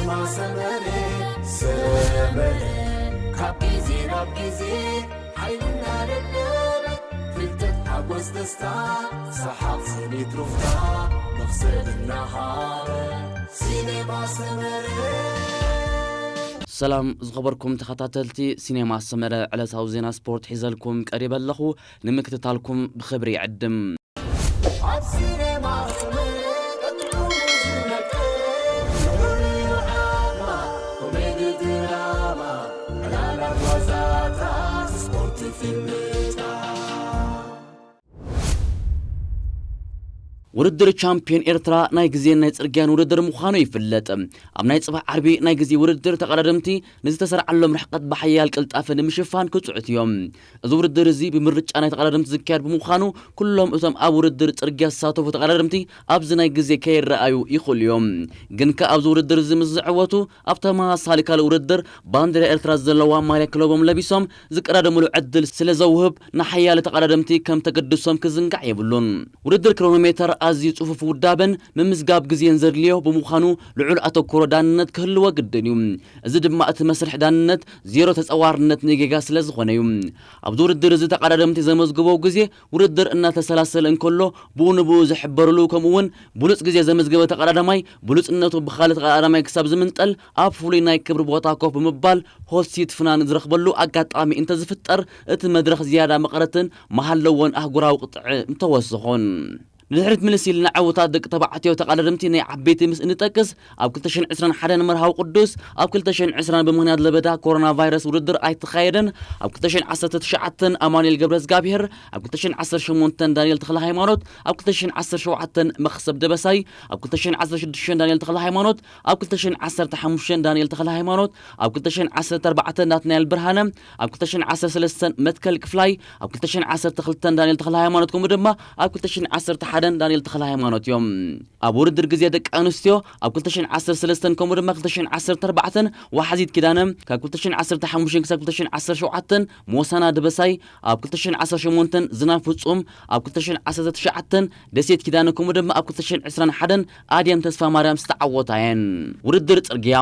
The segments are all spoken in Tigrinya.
ሰመረ ሰመረ ካብ ግዜ ናብ ግዜ ሓይልና ደለበ ፍልጠት ሓጎስ ደስታ ሰሓቕ ስኒት ሩፍታ መኽሰብ እናሃረ ሲኔማ ሰመረ። ሰላም ዝኸበርኩም ተኸታተልቲ ሲኔማ ሰመረ፣ ዕለታዊ ዜና ስፖርት ሒዘልኩም ቀሪበ ኣለኹ። ንምክትታልኩም ብኽብሪ ይዕድም። ኣብ ሲኔማ ሰመረ ቀጥዑ ዝነቀ ኮሜዲ ድራማ ዕላላት ዋዛታት ስፖርት ፊልምታት። ውድድር ቻምፒዮን ኤርትራ ናይ ግዜን ናይ ጽርግያን ውድድር ምዃኑ ይፍለጥ። ኣብ ናይ ጽባሕ ዓርቢ ናይ ግዜ ውድድር ተቐዳደምቲ ንዝተሰርዓሎም ርሕቀት ብሓያል ቅልጣፈ ንምሽፋን ክጽዕቱ እዮም። እዚ ውድድር እዚ ብምርጫ ናይ ተቐዳደምቲ ዝካየድ ብምዃኑ ኩሎም እቶም ኣብ ውድድር ጽርግያ ዝሳተፉ ተቐዳደምቲ ኣብዚ ናይ ግዜ ከይረኣዩ ይኽእሉ እዮም። ግን ከኣ ኣብዚ ውድድር እዚ ምስ ዝዕወቱ ኣብ ተመሳሳሊ ካልእ ውድድር ባንዴራ ኤርትራ ዘለዋ ማልያ ክለቦም ለቢሶም ዝቀዳደምሉ ዕድል ስለ ዘውህብ ንሓያለ ተቐዳደምቲ ከም ተገድሶም ክዝንጋዕ የብሉን። ውድድር ክሮኖሜተር ኣዝዩ ጽፉፍ ውዳበን ምምዝጋብ ግዜን ዘድልዮ ብምዃኑ ልዑል ኣተኮሮ ዳንነት ክህልዎ ግድን እዩ። እዚ ድማ እቲ መስርሕ ዳንነት ዜሮ ተጸዋርነት ንጌጋ ስለ ዝኾነ እዩ። ኣብዚ ውድድር እዚ ተቐዳደምቲ ዘመዝግቦ ግዜ ውድድር እናተሰላሰለ እንከሎ ብኡ ንብኡ ዝሕበርሉ ከምኡ እውን ብሉጽ ግዜ ዘመዝገበ ተቐዳዳማይ ብሉጽነቱ ብኻልእ ተቐዳዳማይ ክሳብ ዝምንጠል ኣብ ፍሉይ ናይ ክብሪ ቦታ ኮፍ ብምባል ሆት ሲት ፍናን ዝረኽበሉ ኣጋጣሚ እንተዝፍጠር እቲ መድረኽ ዝያዳ መቐረትን መሃለዎን ኣህጉራዊ ቅጥዒ ምተወሰኾን። ንድሕሪት ምልስ ኢልና ዕውታት ደቂ ተባዕትዮ ተቐዳደምቲ ናይ ዓበይቲ ምስ እንጠቅስ ኣብ ክልተ ሽሕን ዕስራን ሓደን መርሃዊ ቅዱስ ኣብ ክልተ ሽሕን ዕስራን ብምኽንያት ለበዳ ኮሮና ቫይረስ ውድድር ኣይተኻየደን። ኣብ ክልተ ሽሕን ዓሰርተ ትሽዓተን ኣማኑኤል ገብረዝጋብሄር፣ ኣብ ክልተ ሽሕን ዓሰርተ ሸሞንተን ዳንኤል ተኽለ ሃይማኖት፣ ኣብ ክልተ ሽሕን ዓሰርተ ሸውዓተን መኽሰብ ደበሳይ፣ ኣብ ክልተ ሽሕን ዓሰርተ ሽዱሽተን ዳንኤል ተኽለ ሃይማኖት፣ ኣብ ክልተ ሽሕን ዓሰርተ ሓሙሽተን ዳንኤል ተኽለ ሃይማኖት፣ ኣብ ክልተ ሽሕን ዓሰርተ ኣርባዕተን ናትናኤል ብርሃነ፣ ኣብ ክልተ ሽሕን ዓሰርተ ሰለስተን መትከል ክፍላይ፣ ኣብ ክልተ ሽሕን ዓሰርተ ክልተን ዳንኤል ተኽለ ሃይማኖት ከምኡ ድማ ኣብ ክልተ ሽሕን ዓሰርተ ሓደን ዳንኤል ተኽለ ሃይማኖት እዮም። ኣብ ውድድር ግዜ ደቂ ኣንስትዮ ኣብ ክልተ ሽሕን ዓሰርተ ሰለስተን ከምኡ ድማ ክልተ ሽሕን ዓሰርተ ኣርባዕተን ዋሓዚት ኪዳነ፣ ካብ ክልተ ሽሕን ዓሰርተ ሓሙሽተን ክሳብ ክልተ ሽሕን ዓሰርተ ሸውዓተን ሞሳና ደበሳይ፣ ኣብ ክልተ ሽሕን ዓሰርተ ሸሞንተን ዝናብ ፍጹም፣ ኣብ ክልተ ሽሕን ዓሰርተ ትሽዓተን ደሴት ኪዳነ ከምኡ ድማ ኣብ ክልተ ሽሕን ዕስራን ሓደን ኣድያም ተስፋ ማርያም ዝተዓወታ እየን። ውድድር ጽርግያ።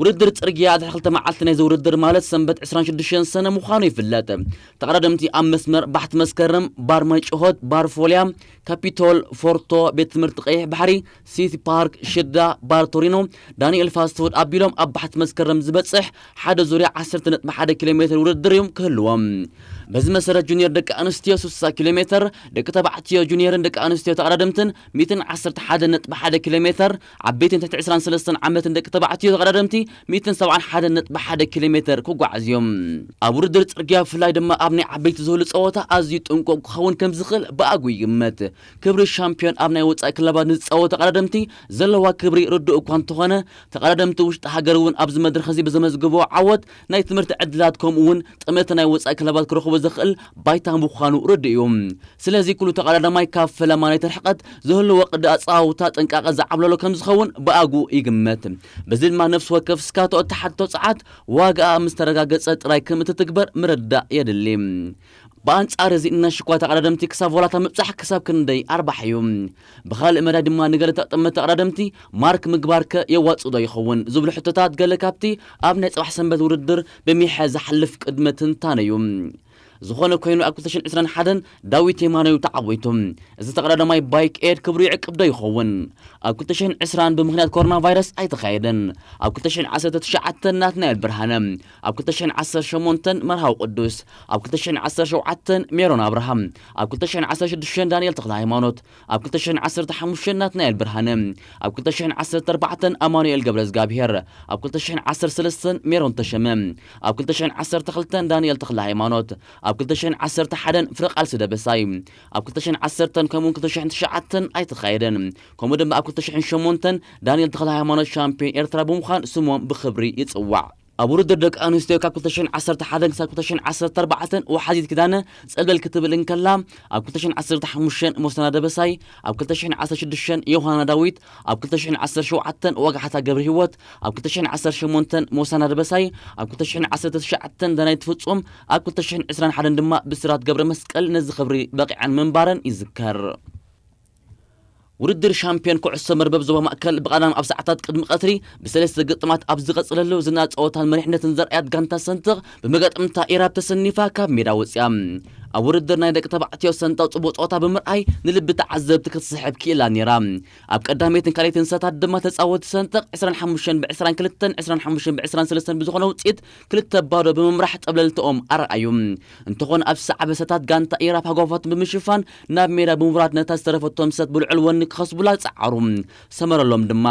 ውድድር ጽርግያ ድሕሪ ክልተ መዓልቲ ናይዚ ውድድር ማለት ሰንበት ዕስራን ሽዱሽተን ሰነ ምዃኑ ይፍለጥ። ተቐዳደምቲ ኣብ መስመር ባሕቲ መስከረም፣ ባር ማይ ጭሆት፣ ባር ፎልያ፣ ካፒቶል፣ ፎርቶ፣ ቤት ትምህርቲ ቀይሕ ባሕሪ፣ ሲቲ ፓርክ፣ ሽዳ፣ ባር ቶሪኖ፣ ዳንኤል ፋስት ፉድ ኣቢሎም ኣብ ባሕቲ መስከረም ዝበጽሕ ሓደ ዙርያ ዓሰርተ ነጥቢ ሓደ ኪሎ ሜትር ውድድር እዮም ክህልዎም። በዚ መሰረት ጁኒየር ደቂ ኣንስትዮ ስሳ ኪሎ ሜትር፣ ደቂ ተባዕትዮ ጁኒየርን ደቂ ኣንስትዮ ተቐዳደምትን ሚእትን ዓሰርተ ሓደ ነጥቢ ሓደ ኪሎ ሜትር፣ ዓበይትን ትሕቲ ዕስራን ሰለስተን ዓመትን ደቂ ተባዕትዮ ተቐዳደምቲ ሚእትን ሰብዓን ሓደን ነጥቢ ሓደ ኪሎ ሜትር ክጓዓዙ እዮም። ኣብ ውድድር ጽርግያ ብፍላይ ድማ ኣብ ናይ ዓበይቲ ዝህሉ ጸወታ ኣዝዩ ጥንቁቕ ክኸውን ከም ዝኽእል ብኣግኡ ይግመት። ክብሪ ሻምፒዮን ኣብ ናይ ወጻኢ ክለባት ንዝጻወቱ ተቐዳደምቲ ዘለዋ ክብሪ ርዱእ እኳ እንተኾነ፣ ተቐዳደምቲ ውሽጢ ሃገር እውን ኣብዚ መድረኽ እዚ ብዘመዝግብዎ ዓወት ናይ ትምህርቲ ዕድላት ከምኡ እውን ጠመተ ናይ ወጻኢ ክለባት ክረኽቦ ዘኽእል ባይታ ምዃኑ ርዱእ እዩ። ስለዚ ኩሉ ተቐዳዳማይ ካብ ፈለማ ናይቲ ርሕቀት ዝህልዎ ቅዲ ኣጻዋውታ ጥንቃቐ ዝዓብለሎ ከም ዝኸውን ብኣግኡ ይግመት። በዚ ድማ ነፍሲ ወከፍ ስካቶ እትሓቶ ጸዓት ዋጋኣ ምስ ተረጋገጸ ጥራይ ከም እትትግበር ምርዳእ የድሊ። ብኣንጻር እዚ እናሽኳ ተቐዳደምቲ ክሳብ ቮላታ ምብጻሕ ክሳብ ክንደይ ኣርባሕ እዩ? ብኻልእ መዳይ ድማ ንገለ ተጠመ ተቐዳደምቲ ማርክ ምግባርከ የዋጽእ ዶ ይኸውን ዝብሉ ሕቶታት ገለ ካብቲ ኣብ ናይ ጽባሕ ሰንበት ውድድር ብሚሐ ዝሓልፍ ቅድመ ትንታነ እዩ። ዝኾነ ኮይኑ ኣብ ክልተ ሽሕን ዕስራን ሓደን ዳዊት የማነ እዩ ተዓዊቱ። እዚ ተቐዳዳማይ ባይክ ኤድ ክብሩ ይዕቅብ ዶ ይኸውን? ኣብ ክልተ ሽሕን ዕስራን ብምኽንያት ኮሮና ቫይረስ ኣይተኻየደን። ኣብ ክልተ ሽሕን ዓሰርተ ትሽዓተን ናትናኤል ብርሃነ፣ ኣብ ክልተ ሽሕን ዓሰርተ ሸሞንተን መርሃዊ ቅዱስ፣ ኣብ ክልተ ሽሕን ዓሰርተ ሸውዓተን ሜሮን ኣብርሃም፣ ኣብ ክልተ ሽሕን ዓሰርተ ሽዱሽተን ዳንኤል ተኽለ ሃይማኖት፣ ኣብ ክልተ ሽሕን ዓሰርተ ሓሙሽተን ናትናኤል ብርሃነ፣ ኣብ ክልተ ሽሕን ዓሰርተ ኣርባዕተን ኣማኑኤል ገብረዝጋብሄር፣ ኣብ ክልተ ሽሕን ዓሰርተ ሰለስተን ሜሮን ተሸመ፣ ኣብ ክልተ ሽሕን ዓሰርተ ክልተን ዳንኤል ተኽለ ሃይማኖት፣ ኣብ ክልተ ሽሕን ዓሰርተ ሓደን ፍረ ቃልሲ ደበሳይ፣ ኣብ ክልተ ሽሕን ዓሰርተን ከምኡውን ክልተ ሽሕን ትሽዓተን ኣይተኻየደን። ከምኡ ድማ ኣብ ክልተ ሽሕን ሸሞንተን ዳንኤል ተኽለ ሃይማኖት ሻምፒዮን ኤርትራ ብምዃን ስሞም ብኽብሪ ይጽዋዕ። ኣብ ውድድር ደቂ ኣንስትዮ ካብ ክልተ ሽሕን ዓሰርተ ሓደን ክሳብ ክልተ ሽሕን ዓሰርተ ኣርባዕተን ወሓዚት ኪዳነ ጸልበል ክትብል እንከላ፣ ኣብ ክልተ ሽሕን ዓሰርተ ሓሙሽተን ሞሰና ደበሳይ፣ ኣብ ክልተ ሽሕን ዓሰርተ ሽዱሽተን ዮሃና ዳዊት፣ ኣብ ክልተ ሽሕን ዓሰርተ ሸውዓተን ወጋሕታ ገብረ ህይወት፣ ኣብ ክልተ ሽሕን ዓሰርተ ሸሞንተን ሞሳና ደበሳይ፣ ኣብ ክልተ ሽሕን ዓሰርተ ትሽዓተን ዳናይት ፍጹም፣ ኣብ ክልተ ሽሕን ዕስራን ሓደን ድማ ብስራት ገብረ መስቀል ነዚ ክብሪ በቒዐን ምንባረን ይዝከር። ውድድር ሻምፒዮን ኩዕሶ መርበብ ዞባ ማእከል ብቐዳም ኣብ ሰዓታት ቅድሚ ቀትሪ ብሰለስተ ግጥማት ኣብ ዝቐጽለሉ ዝና ጸወታን መሪሕነትን ዘርኣያት ጋንታ ሰንጥቕ ብመገጥምታ ኢራብ ተሰኒፋ ካብ ሜዳ ወጽያ። ኣብ ውድድር ናይ ደቂ ተባዕትዮ ሰንጠቕ ጽቡቕ ጸወታ ብምርኣይ ንልቢ ተዓዘብቲ ክትስሕብ ክኢላ ነይራ። ኣብ ቀዳመይትን ካልኣይትን ሰታት ድማ ተጻወቲ ሰንጠቕ ዕስራን ሓሙሽተን ብ ዕስራን ክልተን ዕስራን ሓሙሽተን ብ ዕስራን ሰለስተን ብዝኾነ ውጽኢት ክልተ ባዶ ብምምራሕ ጠብለልትኦም ኣርኣዩ። እንተኾነ ኣብ ዝሰዓበ ሰታት ጋንታ ኢራብ ሃጓፋት ብምሽፋን ናብ ሜዳ ብምውራድ ነታ ዝተረፈቶም ሰት ብልዑል ወኒ ክኸስቡላ ጸዓሩ። ሰመረሎም ድማ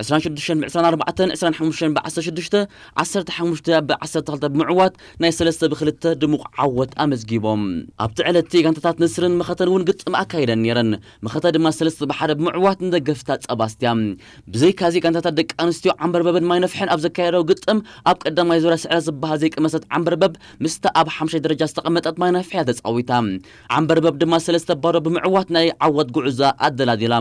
ዕስራን ሽዱሽተን ብ ዕስራን ኣርባዕተን ዕስራን ሓሙሽተን ብ ዓሰርተ ሽዱሽተ ዓሰርተ ሓሙሽተ ብ ዓሰርተ ክልተ ብምዕዋት ናይ ሰለስተ ብ ክልተ ድሙቕ ዓወት ኣመዝጊቦም። ኣብቲ ዕለት እቲ ጋንታታት ንስርን መኸተን እውን ግጥም ኣካይደን ነይረን። መኸተ ድማ ሰለስተ ብ ሓደ ብምዕዋት ንደገፍታ ጸባስትያ። ብዘይካዚ ጋንታታት ደቂ ኣንስትዮ ዓምበርበብን ማይነፍሕን ኣብ ዘካየደው ግጥም ኣብ ቀዳማይ ዙርያ ስዕረት ዝበሃል ዘይቀመሰት ዓምበርበብ ምስታ ኣብ ሓምሻይ ደረጃ ዝተቐመጠት ማይነፍሕያ ተጻዊታ። ዓምበርበብ ድማ ሰለስተ ባዶ ብምዕዋት ናይ ዓወት ጉዕዞ ኣደላዲላ።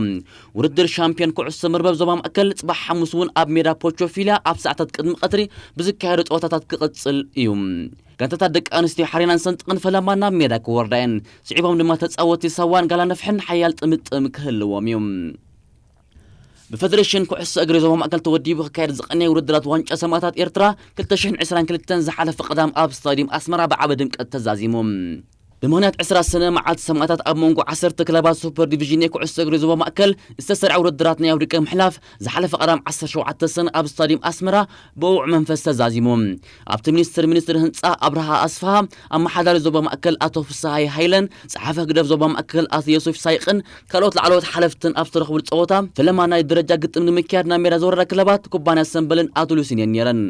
ውድድር ሻምፒዮን ኩዕሶ መርበብ ዞባ ማእከል ጽባሕ ሓሙስ እውን ኣብ ሜዳ ፖቾፊላ ኣብ ሰዓታት ቅድሚ ቀትሪ ብዝካየዱ ጸወታታት ክቕጽል እዩ። ጋንታታት ደቂ ኣንስትዮ ሓሬናን ሰንጥቕን ፈለማ ናብ ሜዳ ክወርዳ እየን። ስዒቦም ድማ ተጻወቲ ሳዋን ጋላነፍሕን ሓያል ጥምጥም ክህልዎም እዩ። ብፈደሬሽን ኩዕሶ እግሪ ዞባ ማእከል ተወዲቡ ክካየድ ዝቐነየ ውድድራት ዋንጫ ሰማእታት ኤርትራ ክልተ ሽሕን ዕስራን ክልተን ዝሓለፈ ቀዳም ኣብ ስታዲየም ኣስመራ ብዓቢ ድምቀት ተዛዚሙ። ብምኽንያት ዕስራ ሰነ መዓልቲ ሰማእታት ኣብ መንጎ ዓሰርተ ክለባት ሱፐር ዲቪዥን ኤ ኩዕሶ እግሪ ዞባ ማእከል ዝተሰርዐ ውድድራት ናይ ኣውዲቀ ምሕላፍ ዝሓለፈ ቀዳም ዓሰርተ ሸውዓተ ሰነ ኣብ ስታዲየም ኣስመራ ብውዕ መንፈስ ተዛዚሙ። ኣብቲ ሚኒስትር ሚኒስትር ህንጻ ኣብርሃ ኣስፍሃ፣ ኣመሓዳሪ ዞባ ማእከል ኣቶ ፍስሃይ ሃይለን፣ ጸሓፊ ህግደፍ ዞባ ማእከል ኣቶ ዮሱፍ ሳይቅን ካልኦት ላዕለዎት ሓለፍትን ኣብ ዝተረኽቡሉ ጸወታ፣ ፈለማ ናይ ደረጃ ግጥም ንምክያድ ናብ ሜዳ ዝወረዳ ክለባት ኩባንያ ሰምበልን ኣዱሉስን እየን ነይረን።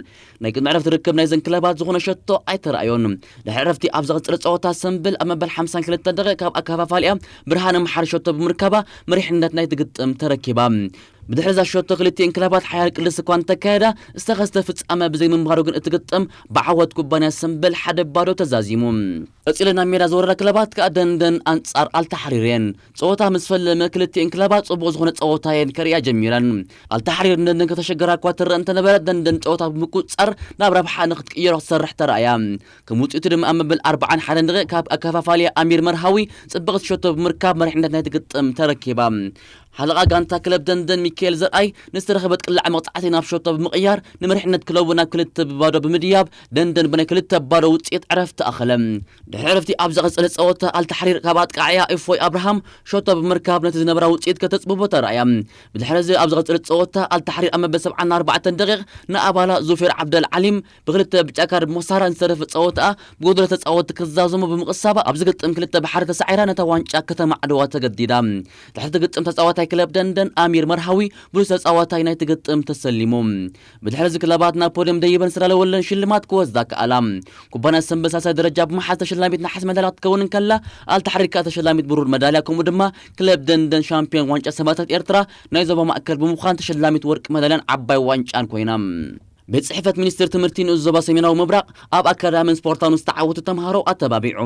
ናይ ቅድሚ ዕረፍቲ ርክብ ናይዘን ክለባት ዝኾነ ሸቶ ኣይተራእዮን። ድሕሪ ዕረፍቲ ኣብ ዝቕጽል ጸወታ ሰምብል ኣብ መበል ሓምሳን ክልተን ደቂቕ ካብ ኣከፋፋሊኣ ብርሃነ መሓሪ ሸቶ ብምርካባ መሪሕነት ናይቲ ግጥም ተረኪባ። ብድሕሪ እዛ ሸቶ ክልቲኤን ክለባት ሓያል ቅልስ እኳ እንተካየዳ ዝተኸስተ ፍጻመ ብዘይምንባሩ ግን እቲ ግጥም ብዓወት ኩባንያ ሰምብል ሓደ ባዶ ተዛዚሙ። ቀጺለን ናብ ሜዳ ዝወረዳ ክለባት ከኣ ደንደን ኣንጻር ኣልታሕሪር እየን። ጸወታ ምስ ፈለመ ክልቲኤን ክለባት ጽቡቕ ዝኾነ ጸወታ እየን ከርእያ ጀሚረን። ኣልታሕሪር ንደንደን ከተሸገራ እኳ ትረአ እንተነበረ ደንደን ጸወታ ብምቁጽጻር ናብ ረብሓ ንክትቅየሮ ክትሰርሕ ተራእያ። ከም ውጽኢቱ ድማ ኣብ መበል ኣርባዓን ሓደን ደቂቕ ካብ ኣከፋፋሊ ኣሚር መርሃዊ ጽብቕቲ ሸቶ ብምርካብ መሪሕነት ናይቲ ግጥም ተረኪባ። ሓለቓ ጋንታ ክለብ ደንደን ሚካኤል ዘርኣይ ንዝተረኸበት ቅላዕ መቕጻዕቲ ናብ ሸቶ ብምቕያር ንመሪሕነት ክለቡ ናብ ክልተ ብባዶ ብምድያብ ደንደን ብናይ ክልተ ባዶ ውጽኢት ዕረፍቲ ኣኸለ። ድሕሪ ዕረፍቲ ኣብ ዝቐጸለ ጸወታ ኣልታሕሪር ካብ ኣጥቃዕያ እፎይ ኣብርሃም ሸቶ ብምርካብ ነቲ ዝነበራ ውጽኢት ከተጽብቦ ተራእያ። ብድሕሪ እዚ ኣብ ዝቐጸለ ጸወታ ኣልታሕሪር ኣብ መበል ሰብዓን ኣርባዕተን ደቂቕ ንኣባላ ዙፌር ዓብደል ዓሊም ብክልተ ብጫ ካርድ ምኽሳራ ንዝተረፈ ጸወታኣ ብጎደሎ ተጻወትቲ ክዛዘሙ ብምቕሳባ ኣብዚ ግጥም ክልተ ብሓደ ተሳዒራ ነታ ዋንጫ ከተማዕድዋ ተገዲዳ። ድሕሪ እቲ ግጥም ተጻዋታይ ክለብ ደንደን ኣሚር መርሃዊ ብሉጽ ተጻዋታይ ናይቲ ግጥም ተሰሊሙ። ብድሕሪ እዚ ክለባት ናብ ፖድየም ደይበን ዝተዳለወለን ሽልማት ክወስዳ ከኣላ። ኩባንያ ሰምበል ሳልሳይ ደረጃ ብምሓዝ ተሸላሚት ነሓስ መዳልያ ክትከውን እንከላ፣ ኣልታሕሪር ከኣ ተሸላሚት ብሩር መዳልያ፣ ከምኡ ድማ ክለብ ደንደን ሻምፒዮን ዋንጫ ሰማእታት ኤርትራ ናይ ዞባ ማእከል ብምዃን ተሸላሚት ወርቂ መዳልያን ዓባይ ዋንጫን ኮይና። ቤት ጽሕፈት ሚኒስትር ትምህርቲ ንኡስ ዞባ ሰሜናዊ ምብራቕ ኣብ ኣካዳምን ስፖርታውን ዝተዓወቱ ተምሃሮ ኣተባቢዑ።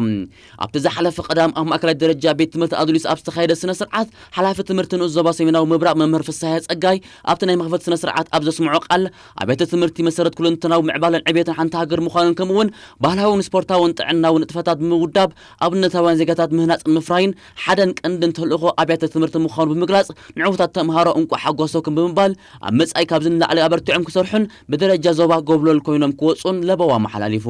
ኣብቲ ዝሓለፈ ቀዳም ኣብ ማእከላይ ደረጃ ቤት ትምህርቲ ኣዱሊስ ኣብ ዝተኻየደ ስነ ስርዓት፣ ሓላፊ ትምህርቲ ንኡስ ዞባ ሰሜናዊ ምብራቕ መምህር ፍስሃየ ጸጋይ ኣብቲ ናይ መኽፈቲ ስነ ስርዓት ኣብ ዘስምዖ ቃል፣ ኣብያተ ትምህርቲ መሰረት ኩለንተናዊ ምዕባለን ዕቤትን ሓንቲ ሃገር ምዃኑን ከምኡ እውን ባህላውን ስፖርታውን ጥዕናዊ ንጥፈታት ብምውዳብ ኣብነታውያን ዜጋታት ምህናጽን ምፍራይን ሓደን ቀንድን ተልእኾ ኣብያተ ትምህርቲ ምዃኑ ብምግላጽ፣ ንዕዉታት ተምሃሮ እንቋዕ ሓጎሰኩም ብምባል፣ ኣብ መጻኢ ካብዚ ንላዕሊ ኣበርቲዖም ክሰርሑን ብደረጃ ዞባ ጎብለል ኮይኖም ክወጹን ለበዋ ኣመሓላሊፉ።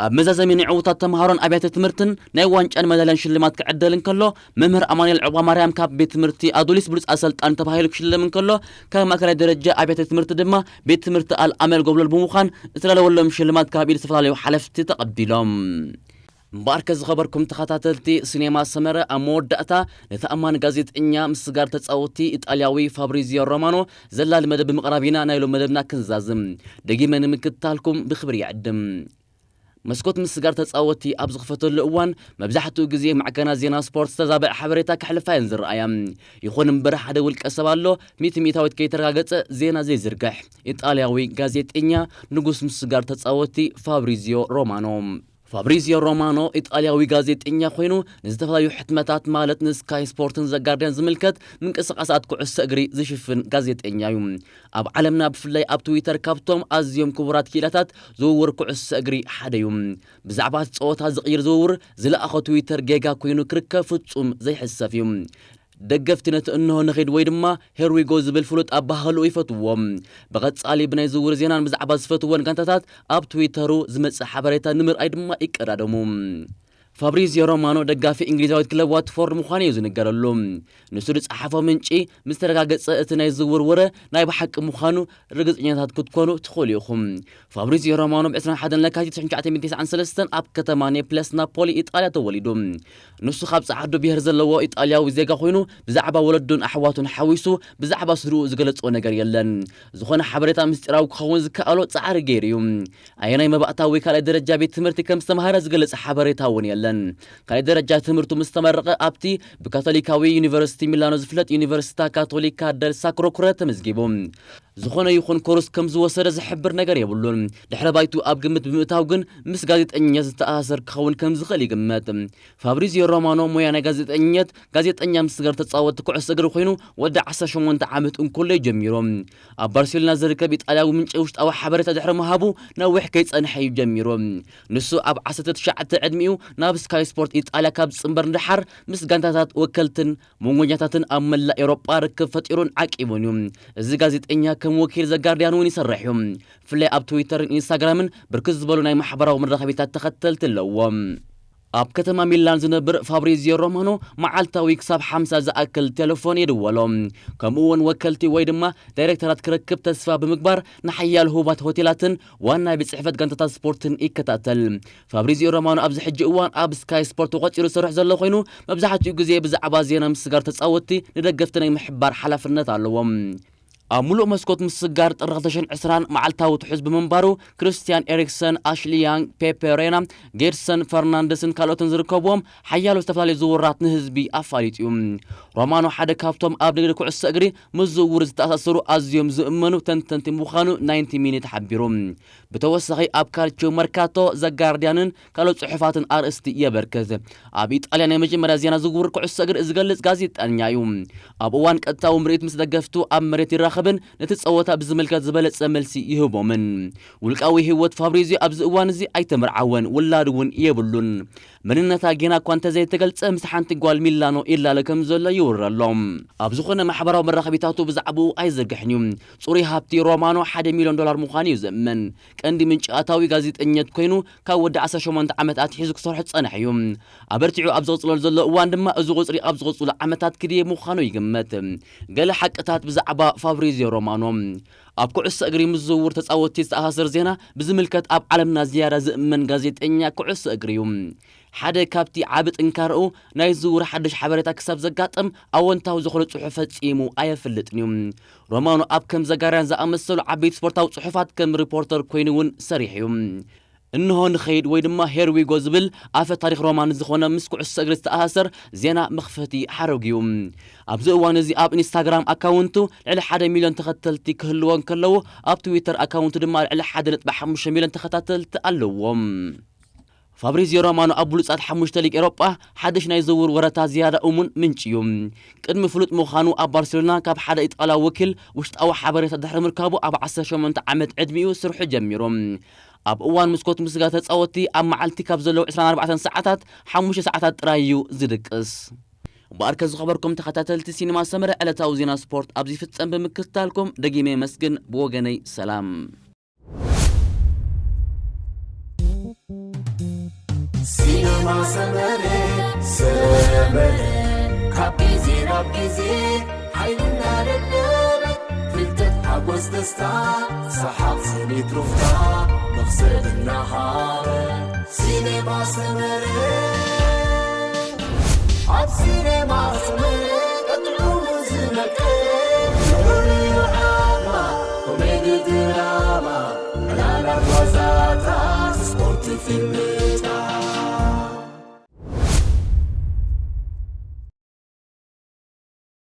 ኣብ መዛዘሚ ንዕዉታት ተምሃሮን ኣብያተ ትምህርትን ናይ ዋንጫን መዳልያን ሽልማት ክዕደል እንከሎ፣ መምህር ኣማኑኤል ዑቕባማርያም ካብ ቤት ትምህርቲ ኣዱሊስ ብሉጽ ኣሰልጣኒ ተባሂሉ ክሽለም እንከሎ፣ ካብ ማእከላይ ደረጃ ኣብያተ ትምህርቲ ድማ ቤት ትምህርቲ ኣልኣመል ጎብለል ብምዃን ዝተዳለወሎም ሽልማት ካብ ኢድ ዝተፈላለዩ ሓለፍቲ ተቐቢሎም። እምበኣርከ ዝኸበርኩም ተኸታተልቲ ሲኔማ ሰመረ፣ ኣብ መወዳእታ ነቲ ኣማን ጋዜጠኛ ምስጋር ተጻወቲ ኢጣልያዊ ፋብሪዚዮ ሮማኖ ዘላሊ መደብ ብምቕራብ ኢና ናይ ሎም መደብና ክንዛዝም። ደጊመ ንምክትታልኩም ብክብሪ ይዕድም። መስኮት ምስጋር ተጻወቲ ኣብ ዝኽፈተሉ እዋን መብዛሕትኡ ግዜ ማዕከናት ዜና ስፖርት ዝተዛብዐ ሓበሬታ ክሕልፋ እየን ዝረኣያ። ይኹን እምበር ሓደ ውልቀ ሰብ ኣሎ፣ ሚእቲ ሚእታዊት ከይተረጋገጸ ዜና ዘይዝርግሕ። ኢጣልያዊ ጋዜጠኛ ንጉስ ምስጋር ተጻወቲ ፋብሪዚዮ ሮማኖ። ፋብሪዚዮ ሮማኖ ኢጣልያዊ ጋዜጠኛ ኮይኑ ንዝተፈላለዩ ሕትመታት ማለት ንስካይ ስፖርትን ዘጋርዲያን ዝምልከት ምንቅስቃሳት ኩዕሶ እግሪ ዝሽፍን ጋዜጠኛ እዩ። ኣብ ዓለምና ብፍላይ ኣብ ትዊተር ካብቶም ኣዝዮም ክቡራት ክኢላታት ዝውውር ኩዕሶ እግሪ ሓደ እዩ። ብዛዕባ እቲ ጸወታ ዝቕይር ዝውውር ዝለኣኾ ትዊተር ጌጋ ኮይኑ ክርከብ ፍጹም ዘይሕሰፍ እዩ። ደገፍቲ ነቲ እንሆ ንኺድ ወይ ድማ ሄርዊጎ ዝብል ፍሉጥ ኣባህልኡ ይፈትውዎ። ብቐጻሊ ብናይ ዝውውር ዜናን ብዛዕባ ዝፈትወን ጋንታታት ኣብ ትዊተሩ ዝመጽእ ሓበሬታ ንምርኣይ ድማ ይቀዳደሙ። ፋብሪዚዮ ሮማኖ ደጋፊ እንግሊዛዊት ክለብ ዋትፎርድ ምዃኑ እዩ ዝንገረሉ። ንሱ ዝጸሓፎ ምንጪ ምስ ተረጋገጸ እቲ ናይ ዝውውር ወረ ናይ ብሓቂ ምዃኑ ርግጸኛታት ክትኮኑ ትኽእሉ ኢኹም። ፋብሪዚዮ ሮማኖ ብ ዕስራን ሓደን ለካቲት ሽሕን ትሽዓተ ሚእትን ተስዓን ሰለስተን ኣብ ከተማ ኔፕለስ ናፖሊ ኢጣልያ ተወሊዱ። ንሱ ካብ ጸዓዱ ብሄር ዘለዎ ኢጣልያዊ ዜጋ ኮይኑ ብዛዕባ ወለዱን ኣሕዋቱን ሓዊሱ ብዛዕባ ስድርኡ ዝገለጾ ነገር የለን። ዝኾነ ሓበሬታ ምስጢራዊ ክኸውን ዝከኣሎ ጻዕሪ ገይሩ እዩ። ኣየናይ መባእታ ወይ ካልኣይ ደረጃ ቤት ትምህርቲ ከም ዝተምሃረ ዝገልጽ ሓበሬታ እውን የለን። ካልኣይ ደረጃ ትምህርቱ ምስ ተመረቐ ኣብቲ ብካቶሊካዊ ዩኒቨርሲቲ ሚላኖ ዝፍለጥ ዩኒቨርሲታ ካቶሊካ ደል ሳክሮ ኩረ ተመዝጊቡ። ዝኾነ ይኹን ኮርስ ከም ዝወሰደ ዝሕብር ነገር የብሉን። ድሕረ ባይቱ ኣብ ግምት ብምእታው ግን ምስ ጋዜጠኛ ዝተኣሳሰር ክኸውን ከም ዝኽእል ይግመት። ፋብሪዚዮ ሮማኖ ሞያ ናይ ጋዜጠኝነት፣ ጋዜጠኛ ምስ ገር ተጻወቲ ኩዕሶ እግሪ ኮይኑ ወዲ ዓሰርተ ሸሞንተ ዓመት እንኮሎ እዩ ጀሚሩ። ኣብ ባርሴሎና ዝርከብ ኢጣልያዊ ምንጪ ውሽጣዊ ሓበሬታ ድሕሪ ምሃቡ ነዊሕ ከይጸንሐ እዩ ጀሚሩ። ንሱ ኣብ ዓሰርተ ትሽዓተ ዕድሚኡ ናብ ስካይ ስፖርት ኢጣልያ ካብ ዝጽንበር ንደሓር ምስ ጋንታታት ወከልትን መንጎኛታትን ኣብ መላእ ኤውሮጳ ርክብ ፈጢሩን ዓቂቡን እዩ። እዚ ጋዜጠኛ ከም ወኪል ዘጋርዲያን እውን ይሰርሕ እዩ። ብፍላይ ኣብ ትዊተርን ኢንስታግራምን ብርክት ዝበሉ ናይ ማሕበራዊ መራኸቢታት ተኸተልቲ ኣለዎ። ኣብ ከተማ ሚላን ዝነብር ፋብሪዚዮ ሮማኖ መዓልታዊ ክሳብ ሓምሳ ዝኣክል ቴሌፎን ይድወሎ። ከምኡ እውን ወከልቲ ወይ ድማ ዳይሬክተራት ክረክብ ተስፋ ብምግባር ንሓያል ህቡባት ሆቴላትን ዋና ቤት ጽሕፈት ጋንታታት ስፖርትን ይከታተል። ፋብሪዚዮ ሮማኖ ኣብዚ ሕጂ እዋን ኣብ ስካይ ስፖርት ተቖጺሩ ዝሰርሕ ዘሎ ኮይኑ መብዛሕትኡ ግዜ ብዛዕባ ዜና ምስጋር ተጻወትቲ ንደገፍቲ ናይ ምሕባር ሓላፍነት ኣለዎ። ኣብ ምሉእ መስኮት ምስጋር ጥሪ ክልተ ሽሕን ዕስራን መዓልታዊ ትሑዝ ብምንባሩ ክርስቲያን ኤሪክሰን፣ ኣሽሊ ያንግ፣ ፔፔ ሬና፣ ጌድሰን ፈርናንደስን ካልኦትን ዝርከብዎም ሓያሎ ዝተፈላለዩ ዝውውራት ንህዝቢ ኣፋሊጡ እዩ። ሮማኖ ሓደ ካብቶም ኣብ ንግዲ ኩዕሶ እግሪ ምስ ዝውውር ዝተኣሳሰሩ ኣዝዮም ዝእመኑ ተንተንቲ ምዃኑ ናይንቲ ሚኒት ሓቢሩ። ብተወሳኺ ኣብ ካልቺዮ መርካቶ፣ ዘጋርዲያንን ካልኦት ጽሑፋትን ኣርእስቲ የበርክት። ኣብ ኢጣልያ ናይ መጀመርያ ዜና ዝውውር ኩዕሶ እግሪ ዝገልጽ ጋዜጠኛ እዩ። ኣብ እዋን ቀጥታዊ ምርኢት ምስ ደገፍቱ ኣብ መሬት ይራኸብን ነቲ ጸወታ ብዝምልከት ዝበለጸ መልሲ ይህቦምን። ውልቃዊ ህይወት ፋብሪዚዮ ኣብዚ እዋን እዚ ኣይተመርዓወን፣ ውላድ እውን የብሉን። መንነታ ጌና እኳ እንተዘይተገልጸ ምስ ሓንቲ ጓል ሚላኖ ይላለ ከም ዘሎ ይውረሎ። ኣብ ዝኾነ ማሕበራዊ መራኸቢታቱ ብዛዕባኡ ኣይዝርግሕን እዩ። ጽሩይ ሃብቲ ሮማኖ ሓደ ሚልዮን ዶላር ምዃኑ እዩ ዝእመን። ቀንዲ ምንጪ ኣታዊ ጋዜጠኝነት ኮይኑ ካብ ወዲ ዓሰርተ ሸሞንተ ዓመት ኣትሒዙ ክሰርሖ ዝጸንሐ እዩ። ኣበርቲዑ ኣብ ዝቕጽለሉ ዘሎ እዋን ድማ እዚ ቁጽሪ ኣብ ዝቕጽሉ ዓመታት ክድየብ ምዃኑ ይግመት። ገለ ሓቅታት ብዛዕባ ፋብሪዚዮ ሮማኖ። ኣብ ኩዕሶ እግሪ ምስ ዝውውር ተጻወትቲ ዝተኣሳሰር ዜና ብዝምልከት ኣብ ዓለምና ዝያዳ ዝእመን ጋዜጠኛ ኩዕሶ እግሪ እዩ። ሓደ ካብቲ ዓቢ ጥንካረኡ ናይ ዝውውር ሓድሽ ሓበሬታ ክሳብ ዘጋጥም ኣወንታዊ ዝኾነ ጽሑፍ ፈጺሙ ኣየፍልጥን እዩ። ሮማኖ ኣብ ከም ዘጋርያን ዝኣመሰሉ ዓበይቲ ስፖርታዊ ጽሑፋት ከም ሪፖርተር ኮይኑ እውን ሰሪሑ እዩ። እንሆ ንኸይድ ወይ ድማ ሄርዊጎ ዝብል ኣፈ ታሪኽ ሮማን ዝኾነ ምስ ኩዕሶ እግሪ ዝተኣሳሰር ዜና መኽፈቲ ሓረጉ እዩ። ኣብዚ እዋን እዚ ኣብ ኢንስታግራም ኣካውንቱ ልዕሊ ሓደ ሚልዮን ተኸተልቲ ክህልዎ እንከለዉ ኣብ ትዊተር ኣካውንቱ ድማ ልዕሊ ሓደ ነጥቢ ሓሙሽተ ሚልዮን ተኸታተልቲ ኣለዎም። ፋብሪዚዮ ሮማኖ ኣብ ብሉጻት ሓሙሽተ ሊግ ኤሮጳ ሓድሽ ናይ ዝውውር ወረታ ዝያዳ እሙን ምንጪ እዩ። ቅድሚ ፍሉጥ ምዃኑ ኣብ ባርሴሎና ካብ ሓደ ኢጣልያዊ ወኪል ውሽጣዊ ሓበሬታ ድሕሪ ምርካቡ ኣብ ዓሰርተ ሸሞንተ ዓመት ዕድሚኡ ስርሑ ጀሚሩ። ኣብ እዋን መስኮት ምስጋር ተጻወትቲ ኣብ መዓልቲ ካብ ዘለዉ ዕስራን ኣርባዕተን ሰዓታት ሓሙሽተ ሰዓታት ጥራይ እዩ ዝድቅስ። እምበኣርከ ዝኸበርኩም ተኸታተልቲ ሲኒማ ሰመረ ዕለታዊ ዜና ስፖርት ኣብዚ ፍጸም ብምክትታልኩም ደጊመ የመስግን። ብወገነይ ሰላም። ሲኒማ ሰመረ ሰመረ ካብ ግዜ ናብ ግዜ ሓይልና ደለበ ፍልጠት ሓጎስ ደስታ ሰሓቕ ስኒት ሩፍታ መኽሰብ እናሃበ ሲኔማ ሰመረ ኣብ ሲኔማ ሰመረ ቀጥዑ ዝነቀ ፍሉይ ዓማ ኮሜዲ ድራማ ዕላላት ዋዛታት ስፖርት ፊልም